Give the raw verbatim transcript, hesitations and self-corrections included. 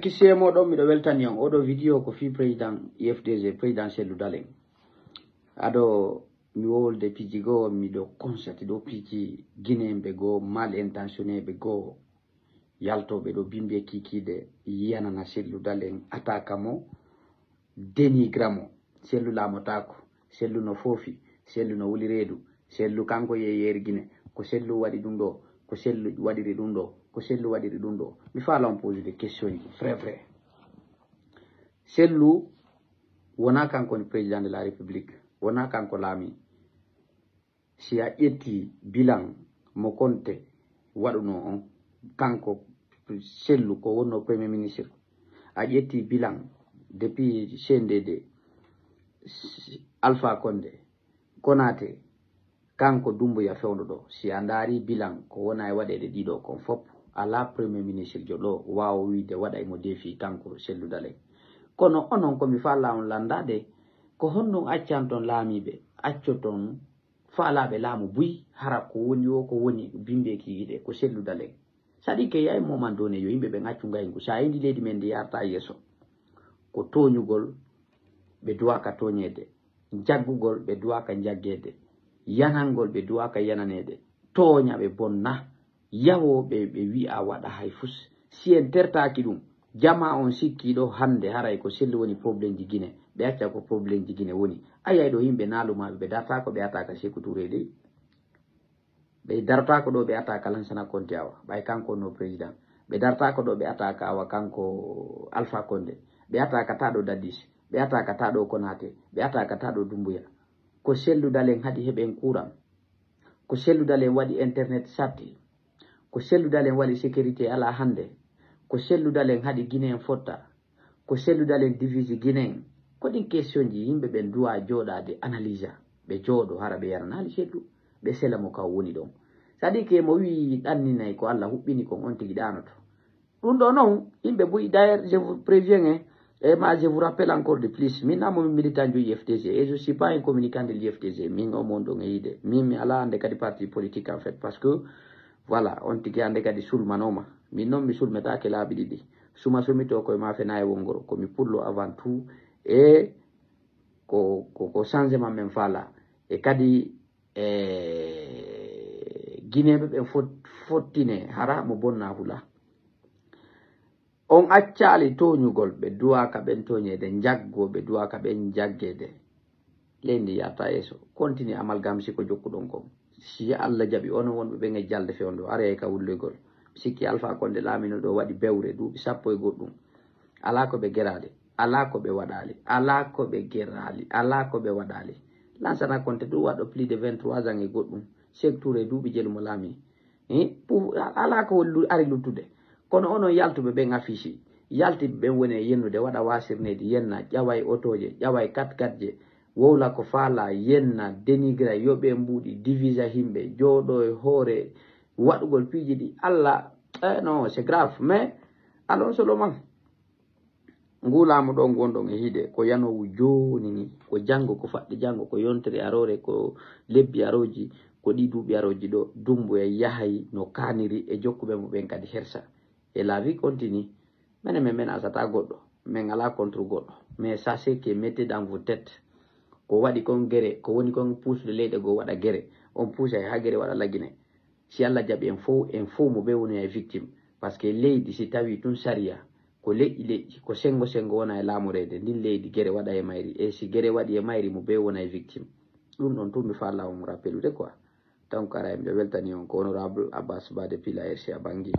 Semo ɗon, miɗo weltani on. Oɗo video ko fii président U F D G, président Cellou Dalein. Ado mi wolde piiji goo, miɗo constaté ɗo piiji Guinéen ɓe goo, mal intentionné ɓe goo, yaltooɓe ɗo bimbi e kiikiiɗe, yiyanana Cellou Dalein, attaque mo, dénigré mo. Cellou laamotaako, Cellou no foofi, Cellou no wuli reedu, Cellou kanko yeeyeeri Gine, ko Cellou waɗi ɗum ɗo, ko Cellou waɗiri ɗum ɗo, ko Cellou waɗiri ɗum ɗo. Mi faala on poser des questionji vrai, vrai. Cellou wonaa kanko woni président de la République, wonaa kanko laami. Si a ƴetti bilan mo Konte waɗuno on, kanko Cellou ko wonno premier ministre, a ƴetti bilan depuis C N D D, Alpha Condé, Konaté, kanko Doumbouya fewndo ɗo, si a ndaari bilan ko wona e waɗeede ɗiɗo kon fop, alaa premier ministre jo ɗo waawo wiide waɗay mo défi kanko Cellou Dalein. Kono onon, ko mi faala on lanndaade, ko honno accanton laamiiɓe, accoton faalaaɓe laamu buy, hara ko woni o ko woni bimbi e kiikiiɗe, ko Cellou Dalein. Saɗi ke yaay moman done yo yimɓe ɓen accu ngayngu. Si a indi leydi men ndi yarta yeeso, ko tooñugol ɓe duwaaka tooñeede, jaggugol ɓe duwaaka jaggeede, yanangol ɓe duwaaka yananeede, tooña ɓe bonna, yawo ɓe, ɓe wi'a waɗa hay fus. Si en tertaaki ɗum, jama on sikki ɗo hannde haray ko Cellou woni problèmeji Gine, ɓe acca ko problèmeji Gine woni. A yiyay ɗo yimɓe naalumaaɓe, ɓe dartaako, ɓe ataaka Sékou Touré dey. Ɓe dartaako ɗo ɓe ataaka Lansana Konte awa, ɓay kanko no président. Ɓe dartaako ɗo ɓe ataaka awa kanko Alpha Condé. Ɓe ataaka ta ɗo Dadis. Ɓe ataaka ta ɗo Konaté. Ɓe ataaka ta ɗo Doumbouya. Ko Cellou Dalein haɗi heɓen courant. Ko Cellou Dalein waɗi internet satti. Ko Cellou Dalein waɗi sécurité alaa hannde. Ko Cellou Dalein haɗi Guinéen fotta. Ko Cellou Dalein divise Guinéen. Ko ɗin questionji yimɓe ɓen duwa jooɗaade analysa. Ɓe jooɗo hara ɓe yaranaali Cellou. Ɓe sela mo ka o woni ɗon. Saɗi ke mo wi'i ɗanninay ko Allah huɓɓini kon, on tigi ɗaanoto. Ɗum ɗo non, yimɓe buy, d'ailleurs, je vous préviens, hein, et ma, je vous rappelle encore de plus, min namo mi militant jo U F D G, et je suis pas un communicant de l'U F D G, min o mon ɗon e yiide. Min mi alaa hannde kadi parti politique en fait, parce que, voilà, on tigi hannde kadi sulmanoma. Min non mi sulmetaake laabi ɗiɗi. Suma sumito koye ma fena e wongoro, ko mi pullo avant tout, e ko, ko, ko changement men faala. E kadi, e Guinéen ɓe ɓen fot-, fottine, hara mo bonna hula. On accaali tooñugol, ɓe duwaaka ɓen tooñeede, njaggo, ɓe duwaaka ɓen njaggeede. Leydi yarta yeeso, continue amalgame si ko jokkuɗon kon. Si Allah jaɓi, onon wonɓe ɓen e jalde fewndo, aree ka wulloygol. Mi sikki Alpha Condé laamino ɗo waɗi bewre, duuɓi sappo e goɗɗum. Alaa ko ɓe geraali, alaa ko ɓe waɗaali, alaa ko ɓe geraali, alaa ko ɓe waɗaali. Lansana Konte ɗum waɗɗo plus de vingt-trois ans e goɗɗum. Sékou Touré duuɓi jelu mo laami. Eh, pou-, alaa ko lu-, ari luttude. Kono onon yaltuɓe ɓen affiche, yaltiɓe ɓen woni e yennude, waɗa wasirneeji, yenna, ƴawa e otooje, ƴawa e kat-katje, wowla ko faala, yenna, dénigra, yoɓe mbuuɗi, divisa yimɓe, jooɗo e hoore waɗugol piiji ɗi. Allah, eh, non, c'est grave. Mais, allons seulement. Ngu laamu ɗo ngu wonɗon e hiide, ko yanoowu jooni ni, ko janngo, ko faɗɗi janngo, ko yontere aroore, ko lebbi arooji, ko ɗi duuɓi arooji ɗo, Doumbouya yahay no kaaniri e jokkuɓe mo ɓen kadi hersa. Et la vie continue. Menen men, men asata goɗɗo, men alaa contre goɗɗo. Mais sachez que mettez dans vos têtes. Ko waɗi kon gere, ko woni kon puusude leyɗe goo waɗa gere. On puusay haa gere waɗa La Guinée. Si Allah jaɓi en fow, en fow mo ɓe woni e victime. Parce que leydi si tawi tun sariya, ko leƴƴi leƴƴi, ko sengo sengo wona e laamoreede, ndin leydi gere waɗa e mayri. E si gere waɗi e mayri, mo ɓe wona e victime. Ɗum ɗon tun mi faala on rappelude quoi. Donc, ara, miɗo weltani on ko honorable Abbas Ba depuis la R C A Bangui.